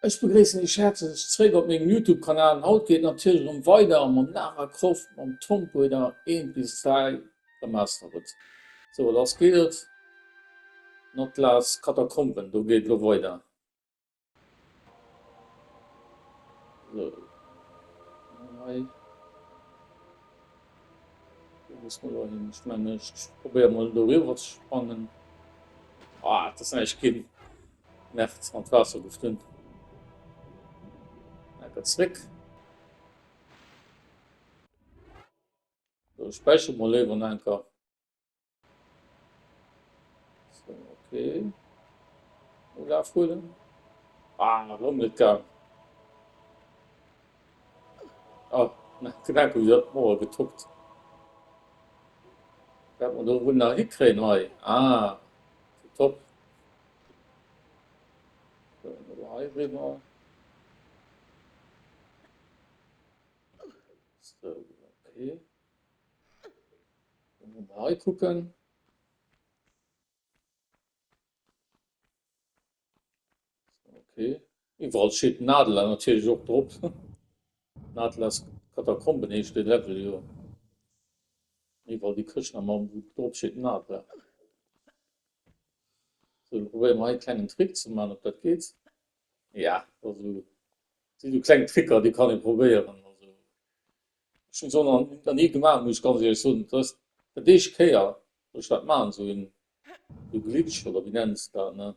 Ech begréissen iech häerzlech zréck op mengem Youtube Kanal an haut geet natierlech erëm weider mam Lara Croft mam Tomb Raider 1 bis 3 Remastered. Sou lass geet et, Atlas Katakomben, do geet elo weider. Sou, hei do muss mer elo hin, ech mengen ech probéiere mol doriwwer ze sprangen. Ah, et ass näischt ginn. Merd, an d'Waasser geflunn. Enker zréck. So, späichere mol léiwer nach enker. So, okay. Olaf huelen. Ah, erëm net gaang. Ah, nach enker wieder d'Mauer getockt. Wat mer do wuel nach hikréien hei. Ah, top. Hei riwwer. So, okay. Dann hei kucken. Okay. Iwwerall steet Nadela natierlech och drop. Nadelas Katakomben heescht de Level jo. Iwwerall déi Këschten am wou drop steet Nadela. So, lo probéiere mer hei e klengen Trick ze man, ob dat geet. Ja, also si sou kleng Tricker, déi kann ee probéieren. Also ech hunn se och nach nach ni gemaach, muss ech ganz éierlech soen. Dat ass dat éischt Kéier, datt ech dat man, sou een sou Glitch oder wéi nennen se dat, ne?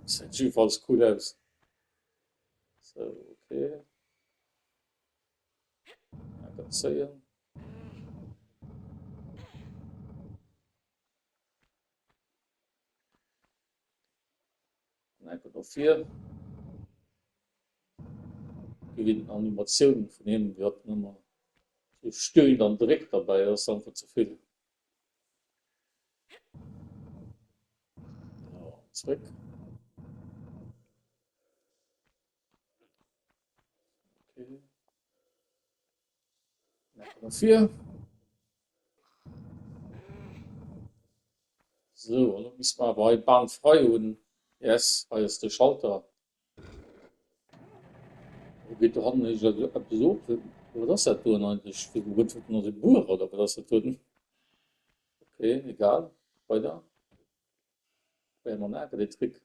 Gesäit jiddefalls cool aus. Sou, okay. Enker zéien. An enker no vir. Gewinnt Animatioun vun him, wéi hatt ëmmer sou stöhnt an dréckt derbäi, ass einfach ze vill. Zréck. Okay. No vir. Sou, an lo misste mer awer hei d'Bahn frei hunn. Yes, hei ass de Schalter. Wou geet do hannen eppes op? Wat ass dat doen eigentlech? Wéi gutt huet den e Buer oder wat ass dat doen? Okay, egal. Weider. Probéiere mer nach dee Trick.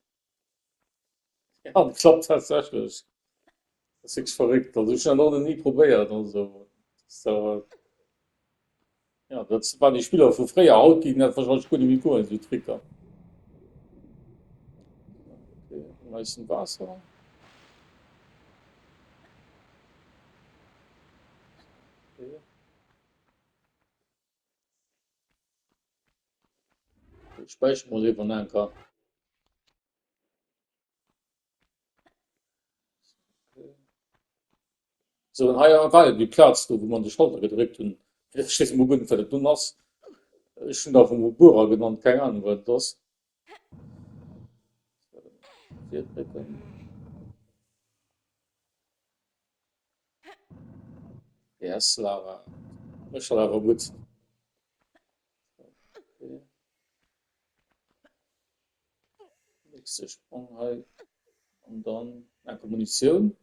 Ja, dat klappt tatsächlech. Dat ass wierklech verréckt. Also ech hunn dat och nach ni probéiert. Also dat ja, dat waren déi Spiller vu fréier. Haut géing dat wahrscheinlech guer net méi goen, esou Tricker. Okay, hei ass en Waasser. Okay. Ech späichere mol léiwer nach eng Kéier. Sou, an hei war jo déi Plaz do, wou mer de Schalter gedréckt hunn. Ech weess emol guer net, wat dat dunn ass. Ech hunn dat einfach mol Buerer genannt, keng Ahnung, wat et ass. Virdrécken. Yes, Lara. Mécht dat awer gutt. Okay. Nächste Sprong hei. An dann eng Munitioun.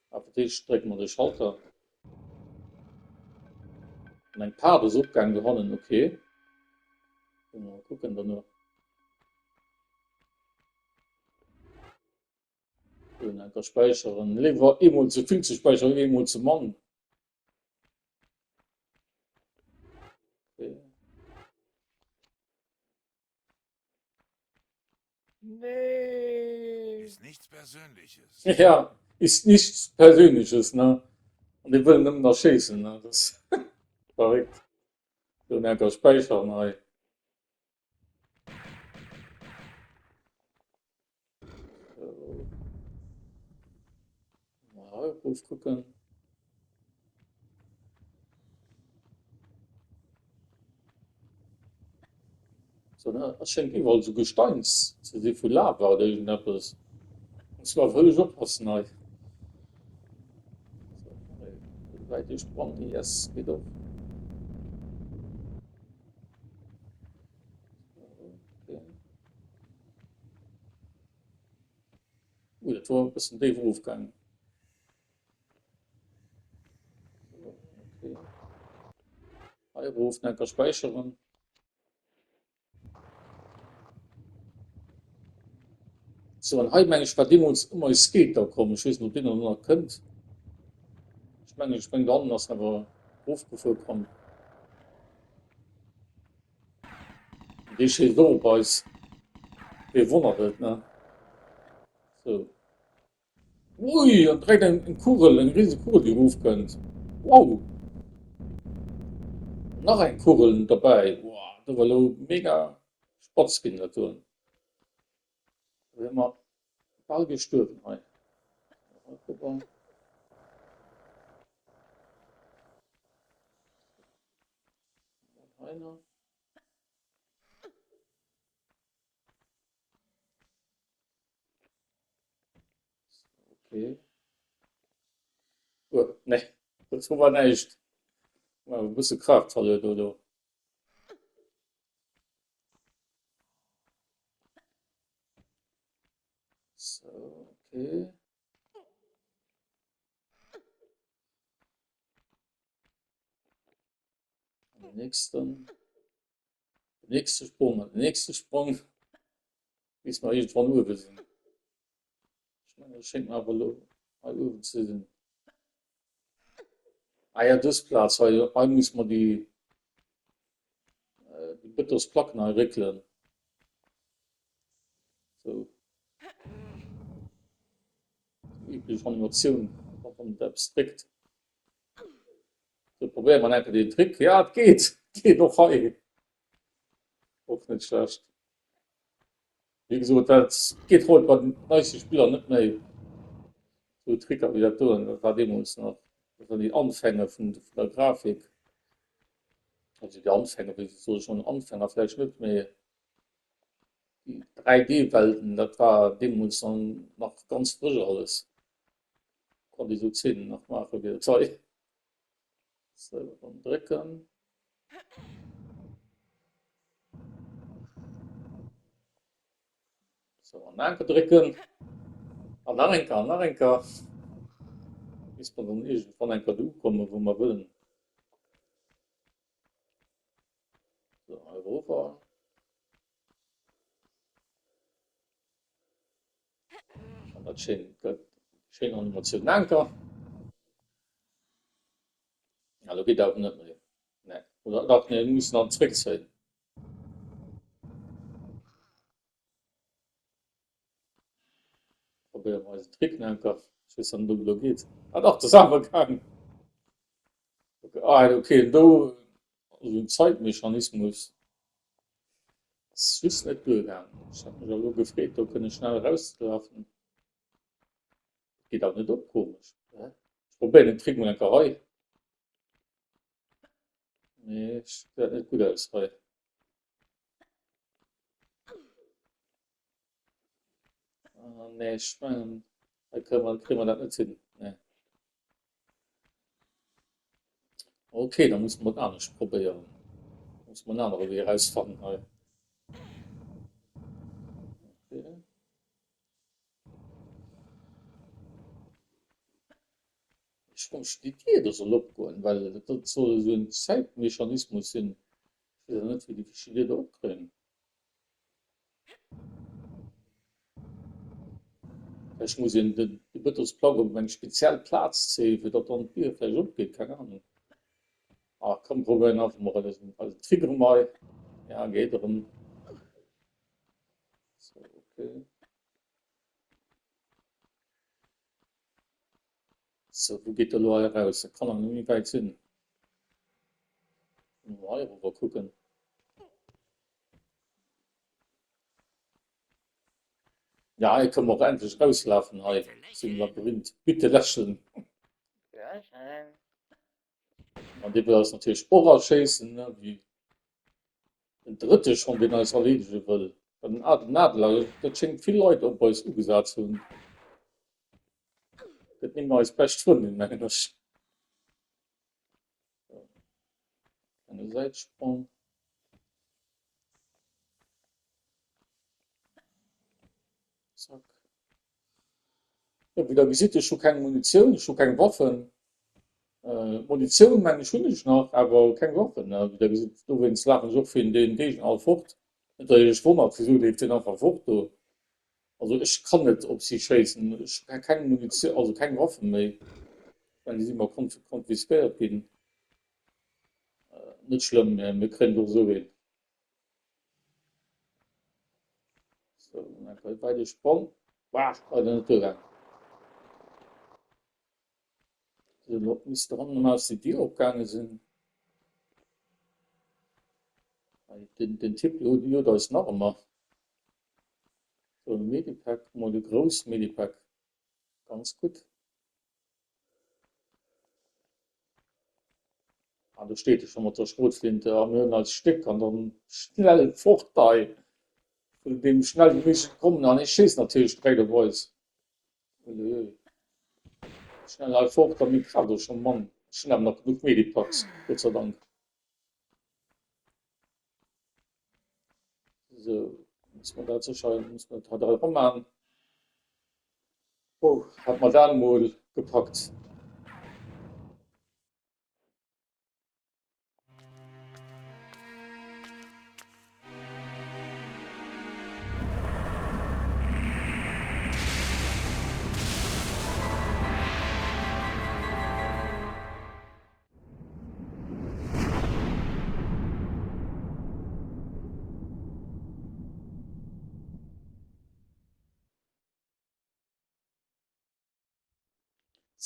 Awer d'éischt drécke mer de Schalter. An eng Paart ass opgaangen do hannen. Okay. Mal kucken danno. So, enker späicheren. Léiwer eemol ze vill ze späicheren, wéi eemol ze mann. Okay. Nee. Ist nichts Persönliches. Ja, ist nichts Persönliches, ne? An déi wëllen nëmmen erschéissen, ne? Dat ass verréckt. So, enker späicheren hei. Mal erof kucken. So, ne? Es schéngt iwwerall sou Gesteins ze si vu Lava oder iergendeppes. Muss mer wëlleg oppassen hei. So, hei, wäit de Sprong, yes, geet och. Ui, dat wor e bëssen déif erofgaangen. Okay. Hei erof, nach eng Kéier späicheren. Sou, an hei meng ech war deemools ëmmer e Skater komm. Ech weess net, ob deen elo nach kënnt. Ech mengen, ech mengen do hannen ass en awer erofgefuer komm. An dee schéisst och op eis. Wee wonnert et, ne? Sou. Ui, an direkt eng, eng Kugel, eng rieseg Kugel, déi erofkënnt. Wow! Nach eng Kugel derbäi. Wow, dat war elo mega spatz ginn, dat doen. Da wier mer bal gestuerwen hei. Hei nach. Okay. Oh, nee, dat war näischt. War e bësse Kraaft verluer do do. So, okay. Den nächsten. Den nächste Sprong an den nächste Sprong, bis mer iergendwann uewe sinn. Ech mengen, et schéngt mer awer elo hei uewen ze sinn. Ah ja, dës Plaz hei, hei muss mer déi, déi Bëtosplacken hei réckelen. Sou. Déi üblech Animatioun, wann et eppes dréckt. Sou, probéiere mer enke deen Trick. Ja, et geet! Et geet och hei. Och net schlecht. Wéi gesot, dat geet haut bei den neiste Spiller net méi. Sou Tricker wéi dat doen, dat war deemools nach, dat waren déi Anfänge vun der Grafik. Also déi Anfänge, wéi soll ech soen, Anfänger vläicht net, mee déi 3D-Welten, dat war deemools dann nach ganz frësch alles. Konnt ee sou Zeenen nach maache wéi dat hei. Sou, dann drécken. Sou, an Anker drécken. An nach eng Kéier, an nach eng Kéier. Bis mer dann iergendwann eng Kéier do ukommen, wou mer wëllen. Sou, hei erover. An dat schéin, dat schéin Animatioun. Anker. Ja, lo geet awer net méi. Nee. Oder dach, nee, mir mussen dann zréckzéien. Probéiere mer eisen Trick nach eng Kéier. Ech weess net, ob et elo geet. Ah dach, dat ass awer gaangen. Okay, ah, okay, do esou en Zeitmechanismus ass just net duergaangen. Ech hat mech elo gefreet, do kënne schnell erauszelafen. Geet awer net op, komesch. Ech probéieren den Trick mol eng Kéier hei. Nee, ech gesäit net gutt aus hei. Ah, nee, ech mengen, hei kréie mer, kréie mer dat net hin. Nee. Okay, da musse mer et anescht probéieren. Musse mer en anere Wee erausfannen hei. Okay. Ech froe mech, wéi déi Dier do soll opgoen, well dat soll esou en Zäitmechanismus sinn. Ech weess awer net, wéi déi déi Dier do opkréien. Vläicht muss een de Bëtosplug op eng speziell Plaz zéien, fir datt dann d'Dier vläicht opgeet, keng Ahnung. Ah komm, probéieren einfach mol eisen Trick erëm hei. Ja, geet erëm. Sou, okay. Sou, wou geet der elo hei eraus? Dat kann awer net méi wäit sinn. Mol hei eriwwer kucken. Ja, hei kënne mer och endlech erauslafen hei aus dem Labyrinth. Bitte lächeln. An dee wëll eis natierlech och erschéissen, ne, wéi den drëtte schonn, deen eis erleedege wëll. Den Adler, dat schéngt vill Leit op eis ugesat ze hunn. Gëtt net méi eis bescht Frëndin, mengen ech. Klenge Säitsprong. Zack. Jo, wéi der gesitt, ech hu keng Munitioun, ech hu keng Waffen. Munitioun meng ech hunn ech nach, awer keng Waffen. Wéi der gesitt, dowéinst lafen ech och virun deem Géigner all fort. Net datt Dir iech wonnert, wisou leeft deen einfach fort do. Also ech kann net op si schéissen, ech hu keng Munitioun, also keng Waffen méi. Ech mengen, déi si mer konfiskéiert ginn. Net schlëmm, mir kréien et och esou hin. So, eng Kéier bei de Sprong. Wah, leider net duergaangen. So, elo misst der hannen aus déi Dier opgaange sinn. Den, den Typ jot eis nach ëmmer. So, e Medipack, mol e grousst Medipack. Ganz gutt. Ah, do steet e scho mat der Schrotflinte a mir hunn eis Stéck an dann schnell fort hei vun deem schnell wéi méiglech entkommen an hie schéisst natierlech direkt op eis. Uiuiui. Schnell hei fort a mir grad och scho Mann, ech hunn awer nach genuch Medipacks, Gott sei Dank. Sou, muss mer dat sécher, muss mer dat hei eraman. Oh, hat mer dat emol gepackt.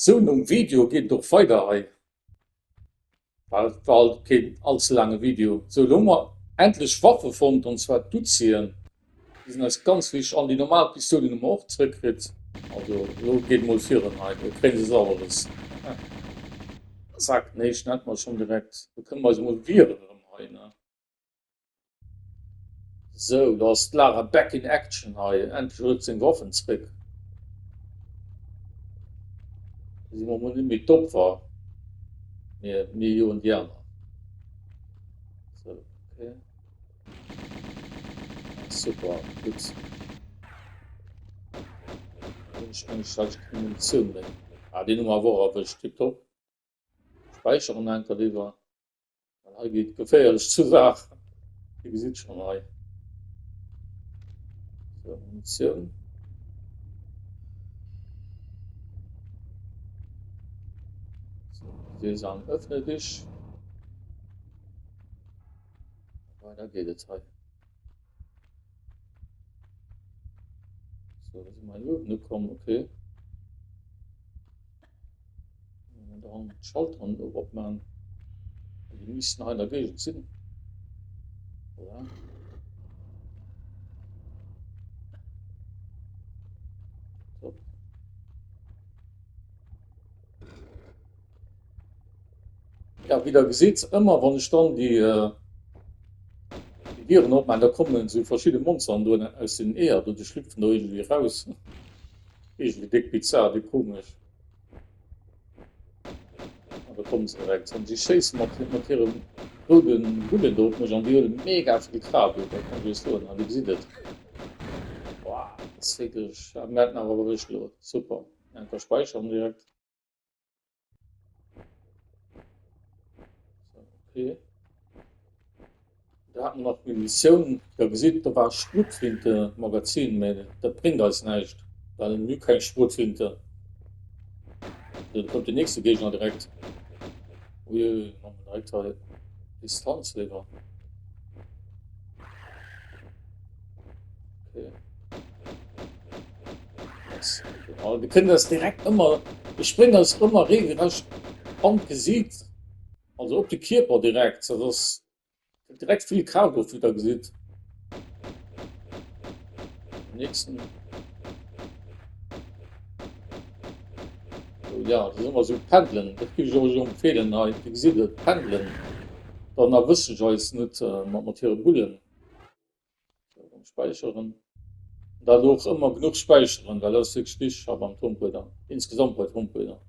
Sou nom Video geet et och weider hei. War war alt keen allze laange Video. Sou elo hu mer endlech Waffe fonnt an zwar d'Uzien. Déi sinn eis ganz wichteg an déi normal Pistoulen hu mer och zréckkritt. Also elo geet et mol virun hei, elo kréien se se alles. Zack, den éischten hätte mer schonn direkt. Lo kënne mer eis emol wieren erëm hei ne. Sou, do ass d'Lara back in action hei. Endlech huet seng Waffen zréck. Do si mer mol net méi d'Opfer, mee mir joen déi aner. Sou, okay. Super, gutt. Hunn ech meng ech keng Munitioun méi. Ah, deen hu mer awer och erwëscht. Tiptop. Späicheren enker léiwer. Well hei geet geféierlech zur Saach. Dir gesitt schonn hei. So, Munitioun. So, Sesam, öffne dich. Weiter geet et hei. So, da si mer hier uewen ukomm, okay. Dann d'Schalteren do opmachen. Déi missten hei an der Géigend sinn. Voilà. Top. Ja, wéi der gesitt, ëmmer wann ech dann déi, äh, déi Dieren opmachen, da kommen esou verschidde Monsteren do aus den Eeër do, déi schlüpfen do iergendwéi raus. Iergendwéi déck bizar, déck komesch. An da kommen se direkt an si schéisse mat, mat hirem roude Bullen do op mech an déi huele mega vill Kraaft of, dat kann ech iech soen. An dir gesitt et. Wow, dat ass wierklech, ja, mir haten awer erwëscht elo. Super. Enker späicheren direkt. Okay. Da haten mer nach Munitioun. Da gesitt, da war Schrotflinte Magazin, mä dat bréngt eis näischt, well mir hu keng Schrotflinte. Do kommt den nächste Géigner direkt. Uiuiui, machen wir direkt hei Distanz léiwer. Okay. Oh, wir können das direkt ëmmer, ech spréngen eis ëmmer regelrecht an d'Gesiit, also op de Kierper direkt, dat ass direkt vill Kraaft of, wéi der gesitt. Nächsten. Oh, ja, das ist immer so Pendelen, dat géif ech och empfehlen hei, Dir gesitt et, Pendelen, dann erwëschen ech eis net äh, mat, mat hire Bullen. Späicheren. Dat och ëmmer genuch späicheren, well dat ass wierklech wichteg hei beim Tomb Raider, insgesamt bei Tomb Raider.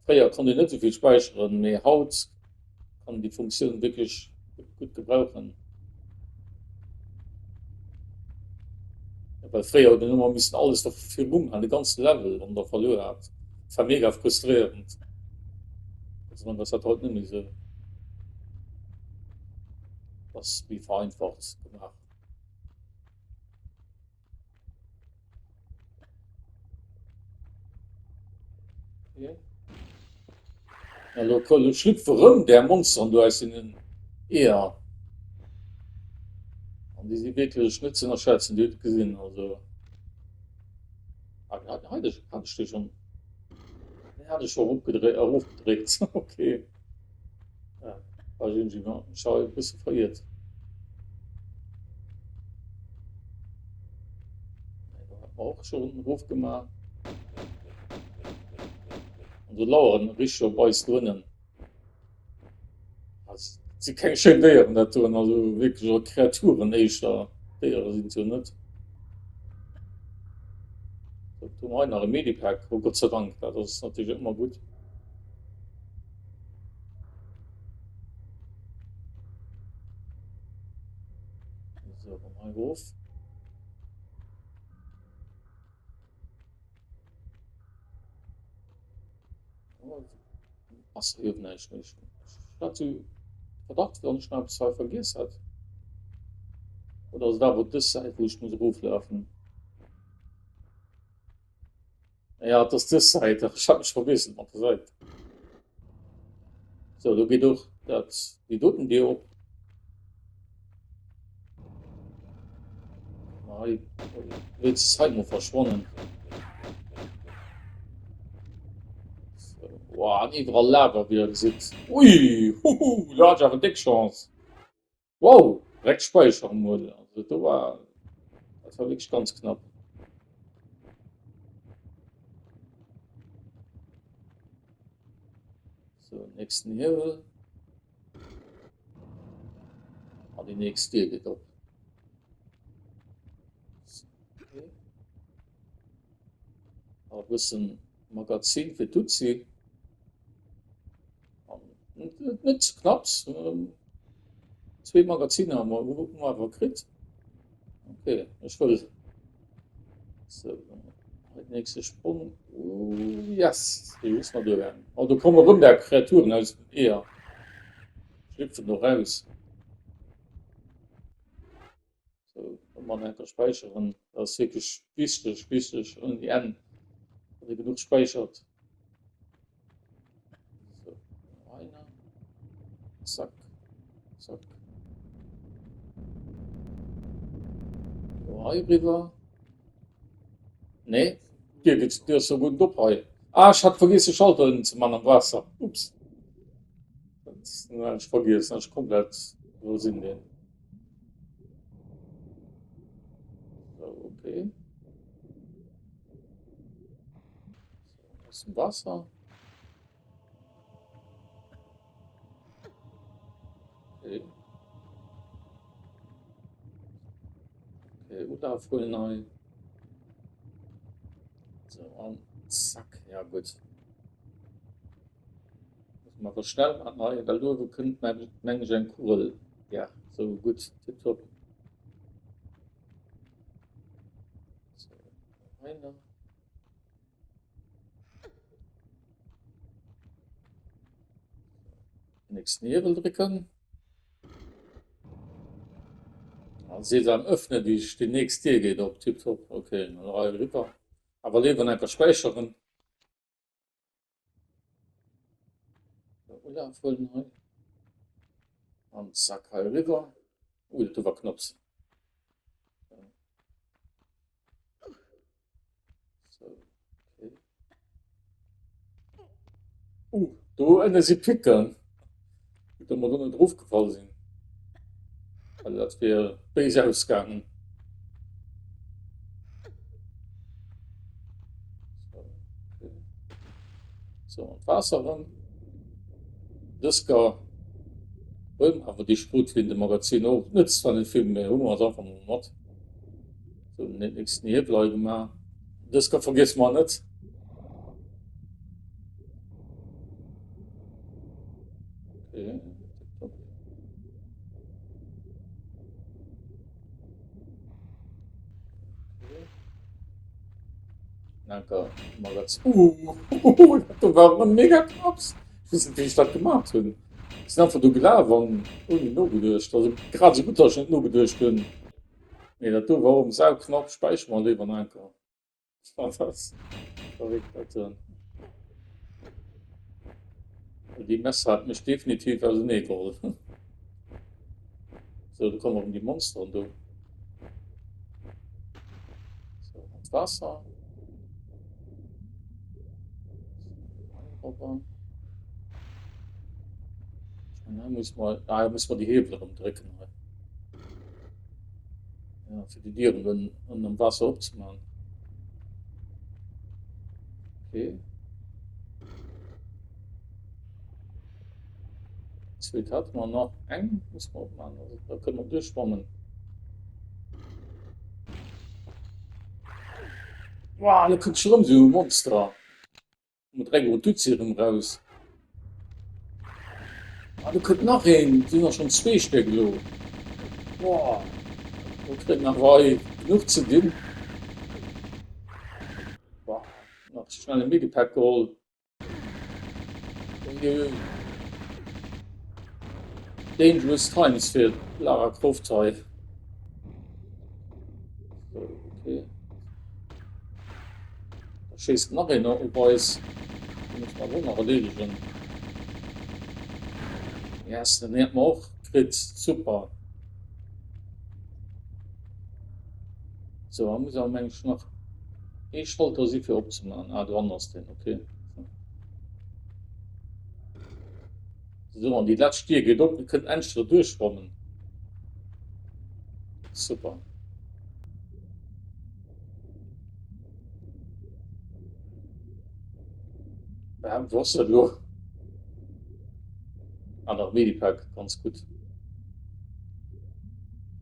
Fréier konnt een net esou vill späicheren, mee haut kann een déi Funktioun wierklech gutt gebrauchen. Well fréier huet een ëmmer missen alles da virum han, de ganze Level, wann der verluer hat. Dat war mega frustréierend. Gott sei Dank ass dat haut net méi esou. Ass méi vereinfacht gemaach. Okay. Elo schlüpfe rëm där Monsteren do aus deenen Eeër. An déi si wierklech net ze ënnerschätzen, déi huet et gesinn. Also ah, hat, hat ech, hat ech déi schonn? Nee, hat ech scho eropgedréckt, erofgedréckt. Okay. Ja, war ech irgendwie schau e bësse veriert. Da hat man och schon erofgemaach. An do laueren richteg op eis do ënnen. Also, si keng schéin Déieren dat doen, also wierklech och Kreaturen éischter. Déiere sinn se jo net. So, do hu mer hei nach e Medipack, oh Gott sei Dank, dat ass natierlech ëmmer gutt. So, dann hei erof. Ass hei oben näischt méi? Ech hat sou Verdacht, wann ech nach eppes hei vergiess hätt. Oder ass et awer dës Säit, wou ech muss eroflafen? Ja, et ass dës Säit. Ech hat mech verwiesselt mat der Säit. So, do geet och dat déi doten Dier op. Hei wéinstens hei mol verschwonnen. So, wow, an iwwerall Lava, wéi der gesitt. Ui, huhu, do hat ech awer déck Chance. Wow, direkt speichern mol. Also do war dat war wierklech ganz knapp. So, nächsten Hiewel. An déi nächst Dier geet op. Okay. E bëssen Magazin fir d'Uzi. Net ze knapps. Zwee Magaziner hu mer awer kritt. Okay, ech wëll. So, hei den nächste Sprong. Yes, déi muss mer duergaangen. Oh, do komme rëm där Kreaturen aus den Eeër. Schlüpfen do raus. So, ëmmer enker späicheren. Dat ass wierklech wichteg, wichteg ouni Enn, datt ee genuch späichert. So, einer. Zack, zack. So, hei riwwer. Nee, Dir geet Dir ass so gutt op hei. Ah, ech hat vergiess de Schalter ënnen ze man am Waasser. Ups. Dat hat ech vergiess, hat ech komplett iwwersinn deen. So, okay. So, aus dem Wasser. Okay. Okay, Olaf holen neu. So, an zack. Ja, gut. Muss man awer schnell man hei, well do kënnt meng ech eng Kugel. Ja, sou gutt, tiptop. So, hei nach. Nächsten Hiewel drécken. Sesam öffne dich, déi nächst Dier geet op, tiptop. Okay, dann hei eriwwer. Awer léiwer enker späicheren. Olaf huelen hei. An zack hei eriwwer. Ui, dat do war knapps. So, okay. Uh, do ënne si Picken. Gutt, datt mer do net erofgefall sinn. Well dat wier béis ausgaangen. So, an d'Waasser ran. Dës Gar huelen awer déi Schrotflintemagazin och. Nëtzt zwar net vill, mä hu mer se einfach mol mat. So, den nächsten Hiewel hei gemaach. Dës Gar vergiesse mer net. Okay, tipptopp. Okay. Enker Magazin. Uh, dat do war erëm mega knapps. Ech weess net, wéi ech dat gemaach hunn. Ech sinn einfach do gelaf an ouni nogeduecht. Also grad esou gutt, datt ech net nogeduecht hunn. Mee dat do war erëm sauknapp. Späichere mer léiwer nach enker. Dat ass verréckt, dat do. Déi Messer hat mech definitiv ausenee geholl. Sou, do kommen erëm déi Monsteren do. So, an d'Waasser. Robber. Ich meine, da muss man, ah, da muss man die Hebel erëm drécken hei. Ja, fir déi Dieren dann ënnerm Waasser opzemaachen. Okay. Zweet hat mer nach eng muss mer opmachen, also da kënne mer duerchschwammen. Wow, da kënnt schon rëm sou e Monster. Mat direkt och Dutzi rëm raus. Ah, do kënnt nach een, sinn der schon zwee Stéck elo. Wow, do kritt en awer hei genuch ze dinn. Wow, nach schnell e Medipack geholl. Uiuiui. Dangerous Times fir d'Lara Croft hei. So, okay. Da schéisst nach een op eis. Den muss mer och nach erleedegen. Yes, den hätt mer och kritt. Super. So, da muss awer meng ech nach ee Schalter si fir opzemaachen. Ah, do hannen ass deen, okay. So, an déi lescht Dier geet op. Mir kënnen endlech do duerchschwammen. Super. Ja, wo ass dat elo? Ah, nach Medipack, ganz gutt.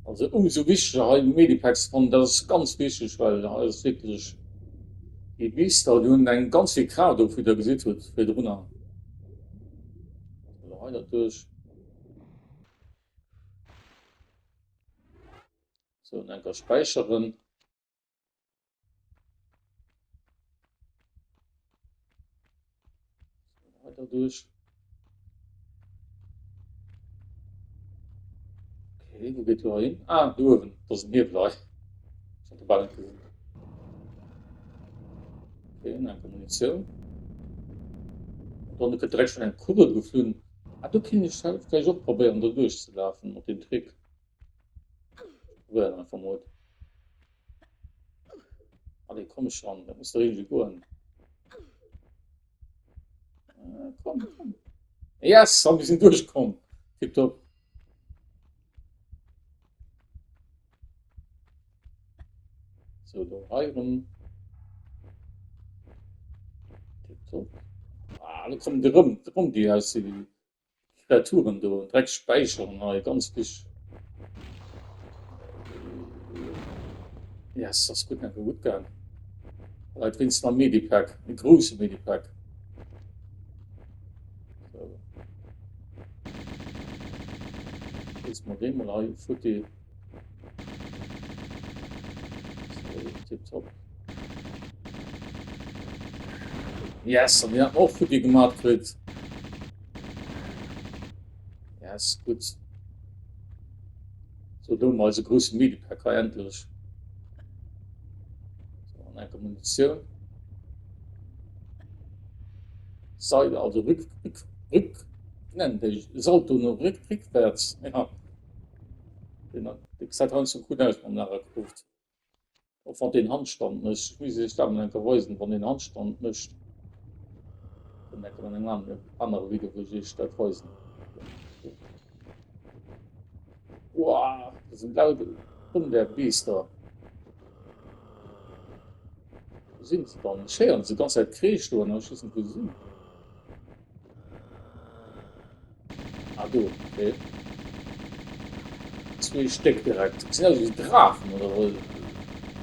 Also ëmsou wichteger hei Medipacks ze fannen, dat ass ganz wichteg, well hei ass wierklech déi Biester, déi hunn eng ganz vill Kraaft och, wéi der gesitt hutt virdrunner. Elo hei derduerch. So, en enker späicheren. Weiter duerch. Okay, wo geet lo hin? Ah, do uewen, dat ass en Hiewel hei. Ech hat de bal net gesinn. Okay, en enker Munitioun. An dann kënnt direkt schon eng Kugel geflunn. Ah, do kéint ech vläicht och probéieren, do duerchzelafen mat deem Trick. Probieren einfach mol. Allez, komm schon, dat muss doch irgendwie goen. Äh, komm, komm. Yes, an wir sind durchgekommen. Tipptopp. So, do hei rum. Tipptopp. Ah, da kommen die rum, rum die aus die Kreaturen do, direkt späicheren hei, ganz wichteg. Yes, ass gutt, net gutt gaang. Leit wéinst am Medipack, e grousse Medipack. So. Jetzt mal den mal hei futti. So, tipptopp. Yes, an den hat och futti gemacht kritt. Yes, gutt. So, do hu mer eise grousse Medipack hei endlech. So, an enker Munitioun. Seil, also rück, rück, rück, nennen déi Salto no rück, rückwärts. Ja. Den, den gesäit heiansdo gutt aus mam Lara Croft. Och wann deen Handstand mécht, ech muss iech dat mol eng Kéier weisen, wann deen Handstand mécht, dann enker an engem anere Video wou ech iech dat weisen. Wow, dat sinn laut Onweerbiester. Wou sinn se dann? Ech héieren se ganz Zäit kreesch doen, awer ech weess net wou se sinn. Ah do, okay. Zwee Stéck direkt. Dat sinn aus wéi Drachen oder wou.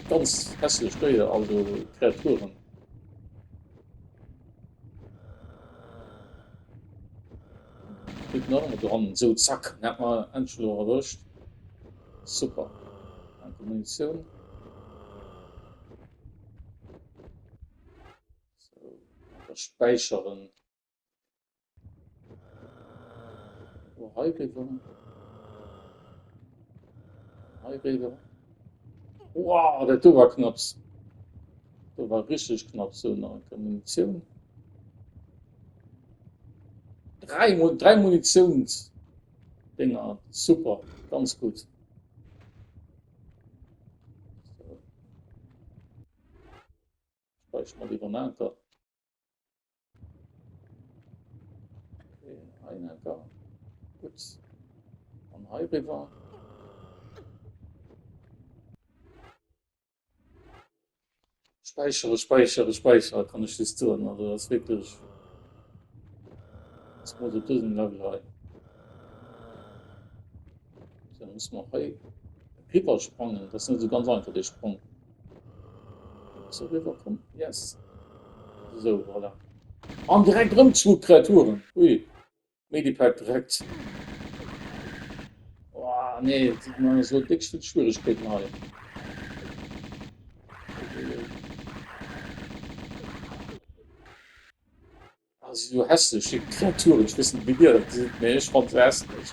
Ganz hässlech Déier, also Kreaturen. Flitt nach ëmmer do hannen. Sou, zack, den hat mer endlech elo erwëscht. Super. Danke Munitioun. Späicheren. Oh, hei riwwer. Hei riwwer. Wow, dat do war knapps. Do war richtig knapp. So, nach eng Munitioun. Drei, drei Munitionsdinger. Super, ganz gut. So. Speichern wir lieber nach. Okay, ein Anker. Gut. An hei riwwer. Späichere, späichere, späichere kann ech just soen. Also dat ass wierklech zemools op dësem Level hei. Da muss mer hei riwwer sprangen. Dat ass net esou ganz einfach dee Sprong. Ass er riwwer komm? Yes. Esou, voilà. An direkt erëm zwou Kreaturen. Ui. Medipack direkt. Oh, nee, dat sinn awer sou déck vill Schwieregkeeten hei. Ah, si sou hässlech, déi Kreaturen. Ech weess net, wéi dir dat gesitt, mee ech fannen se hässlech.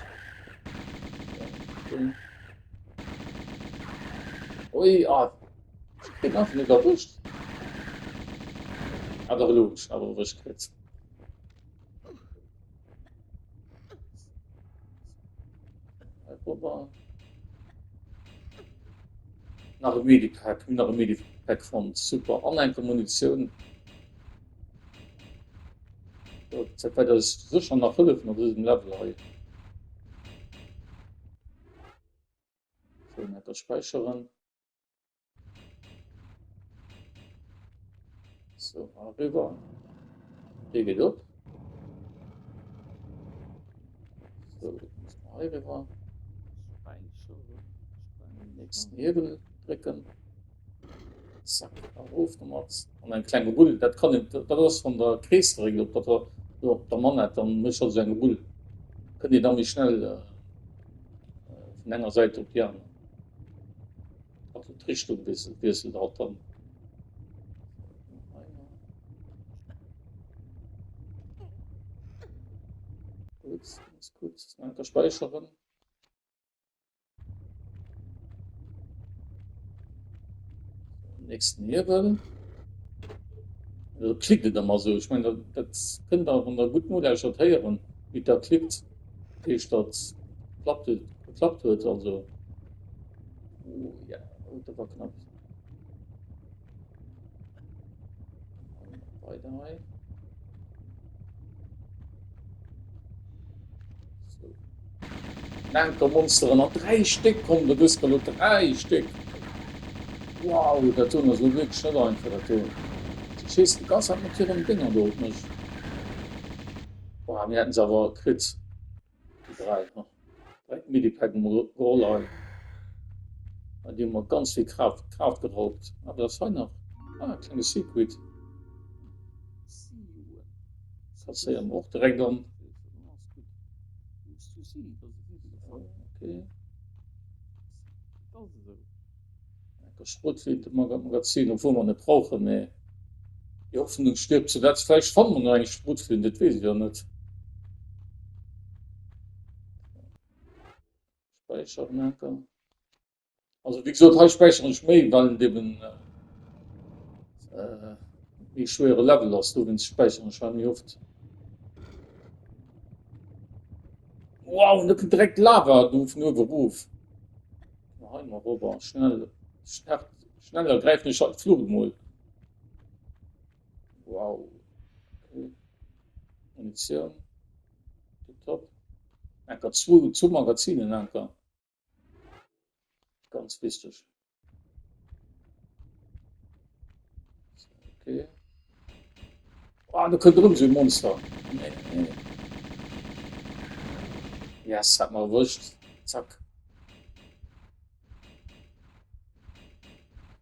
Ui, ah, ech kritt einfach net erwëscht. Ah, dach, elo hunn ech en awer erwëscht kritt. Nach e Medipack, hunn nach e Medipack fonnt, super. An enke Munitioun. Dat wäert eis sécher nach hëllefen op dësem Level hei. So, netter späicheren. So, eriwwer. Dee geet op. So, muss man hei riwwer. Nächsten Hebel drécken. Zack, erof domat. An eng kleng Rull, dat kann een, dat ass wann der Krees dréckt op der, op der Manette, dann mécht dat esou eng Rull. Kënnt een da méi schnell äh, vun enger Säit op déi aner. Also d'Richtung wiesselt halt dann. Gut, ganz gut. Anker speichern. Nächsten Hebel. Da klickt et ëmmer esou. Ech mengen, dat, dat kënnt der, wann der gutt nolauschtert, héieren, wéi dat klickt. Dat heescht, datt geklappt huet, geklappt huet. Also, oh, ja, oh, dat war knapp. Weider hei. So. Anker-Monsteren an 3 Stéck kommen der dës elo 3 Stéck. Wow, dat doen ass elo wierklech net einfach dat do. Si schéissen déi ganz Zäit mat hiren Dénger do op mech. Boah, mir hätten se awer kritt déi 3. Direkt Medipack emol geholl hei. Déi hu mer ganz vill Kraaft Kraaft geraubt. Ah, wat ass hei nach? Ah, klenge Secret. Kasséieren mer och direkt an. Okay. Schrotflinte-Magazin, obwuel mer net brauchen, mee die Hoffnung stirbt zuletzt. Vläicht fanne mer nach eng Schrotflinte, dat weess ech jo net. Späicheren enker. Also wéi gesot, hei späicheren ech méi, well et eben äh, méi schwéiere Level ass. Dowéinst späicheren ech hei méi oft. Wow, und da kënnt direkt Lava do vun uewe erof. Hei mal rüber, schnell, schnell, schneller greifen ech halt d'Flucht mol. Wow. Okay. Munition. Top. Enker zwou, zwou Magazinen enker. Ganz wichteg. Okay. Ah, da kënnt erëm esou e Monster. Nee, nee. Yes, hat mer erwëscht. Zack.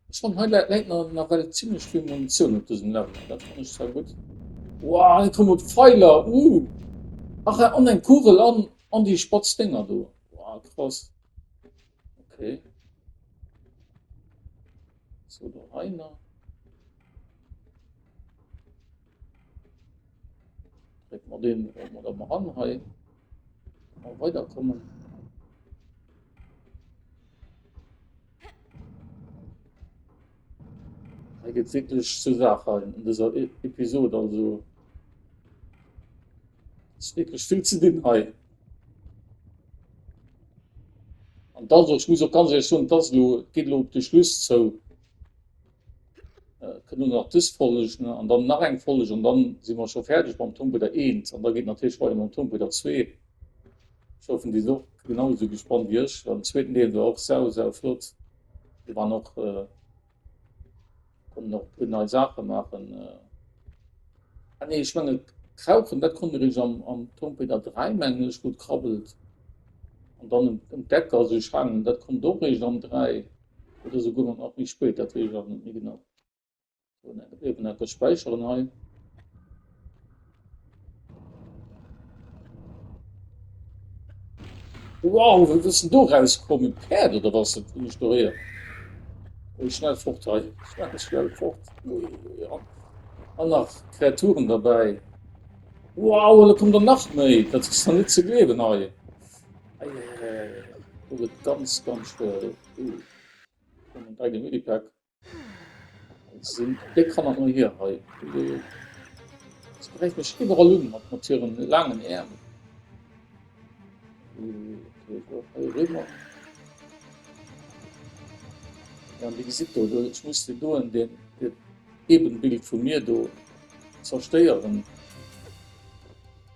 Ech fannen hei läit nach nawell zimmlech vill Munitioun op dësem Level. Dat fannen ech zwar gutt. Wow, hei komme Pfeiler. Uh. Ach, an eng Kugel an, an déi spatz Dénger do. Wow, krass. Okay. So, do hei nach. Mat deem rolle mer da mol an hei. Mal weiderkommen. Hei geet wierklech zur Saach hei an dëser e Episode, also ass wierklech vill ze dinn hei. An dat ech muss och ganz ehrlech soen, dat ass elo, et geet elo op de Schluss zou. Et kënnt elo nach dës Folg ne an dann nach eng Folg an dann si mer scho fäerdeg mam Tomb Raider 1 an da geet natierlech weider mam Tomb Raider 2. Ech hoffen, Dir sidd och genau esou gespannt wéi ech, well den zweeten Deel war och sau sau flott. Do waren och äh, konnten och e puer nei Saache maachen. Äh, ah nee, ech menge Krauchen, dat konnt eréischt am, am Tomb Raider 3 mengen ech, wou et krabbelt. An dann ëm, ëm d'Ecker sech haangen, dat konnt och eréischt am 3 oder souguer nach méi spéit, dat weess ech awer net méi genau. Eben etwas späicheren hei. Wow, wat ass denn do rauskomm? E Päerd oder was? Dat hunn ech do héieren. Ui, schnell fort hei. Schnell, schnell fort. Ui, ui, an, an nach Kreaturen dabei. Wow, an da kommt der nach méi. Dat ass doch net ze gleewen hei. Ei, ei, ei, ei. Do gëtt ganz, ganz schwéier. Ui. Kommen direkt e Medipack. Sinn déi Kanner no hier hei. Se gräift mech iwwerall un mat mat hiren laangen Äerm. Okay, hei eriwwer. Ja, an Dir gesitt do, ech muss deen doen, deen dat Ebenbild vu mir do zerstéieren.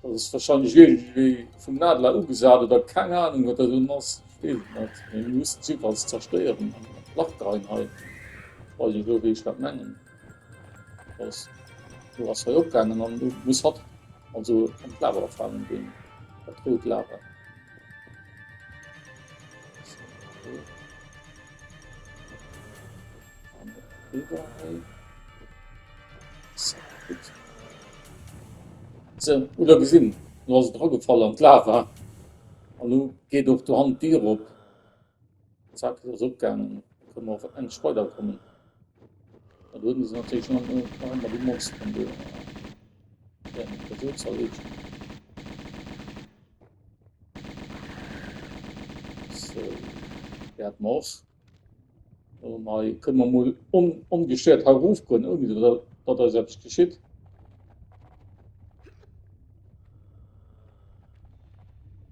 Dat ass wahrscheinlech iergendwéi vum Nadler ugesat oder keng Ahnung wat dat elo ass, ech weess et net, mee mir mussen et jiddefalls zerstéieren an an d'Lach geheien hei. Ech weess net elo wéi ech dat mengen. Ass do ass hei opgaangen an elo muss hatt also an d'Lava falen, deen dat rout Lava. So, okay. An eriwwer hei. So, gutt. Se hutt der gesinn, lo ass et eragefall an d'Lava an lo geet och dohannen d'Dier op. Zack, se ass opgaangen, da kënne mer och endlech weiderkommen. An do hunn se natierlech nach nach ëmmer déi Monsteren do. Déi eng esou zerleechen. Sou, déi hat mer och. Hei kënne mer mol ongestéiert hei erofgoen, ouni datt eis eppes geschitt.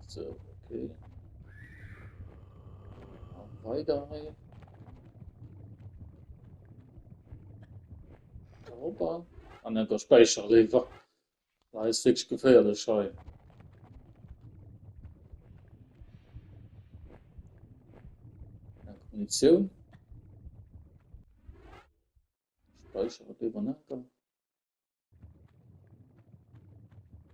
Sou, okay. A weider hei. Erop an enker späicheren léiwer. Hei ass wierklech geféierlech hei. Eng Munitioun. Speichere Bebernacker.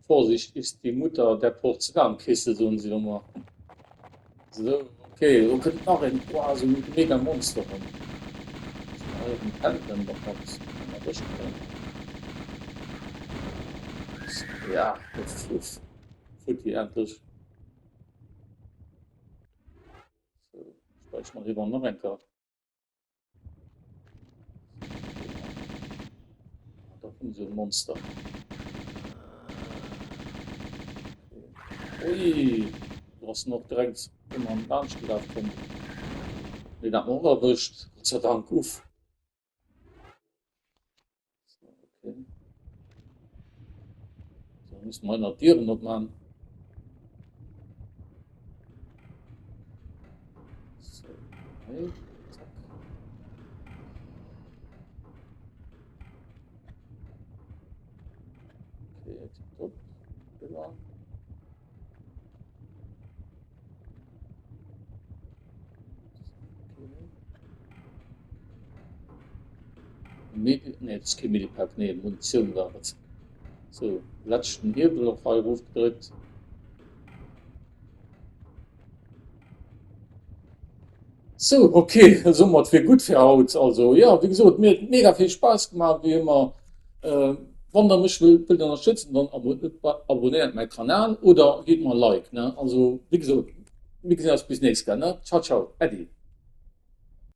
Vorsicht ist die Mutter der Porzellankiste, soen se ëmmer. So, okay, do kënnt nach een, boah, esou e mega Monster erëm. Hei erëm pendelen, datt mer et erwësche kënnen. Ja, uff, futti, endlech. So, späiche mer riwwer nach eng Kéier. Da kommt so ein Monster. Ui, du hast noch direkt immer an den gelaufen kommen. Den hat man auch erwischt. Gott sei Dank. Uff. So, okay. So, müssen wir nach Tieren opmachen. So, hey, zack. Okay, tipptopp. Genau. Medi nee, dat ass kee Medipack, nee, Munitioun war et. So, leschten Hiewel och hei erofgedréckt. So, okay, somat wier gutt fir haut. Also, ja, wéi gesot, mir huet mega vill Spaass gemaach, wéi ëmmer. Äh, wann der mech wëllt wëllt ënnerstëtzen, dann abonnéiert mäi Kanal oder gitt mer e Like, ne? Also, wéi gesot, mir gesinn eis bis nächst Kéier, ne? Ciao, ciao, Äddi.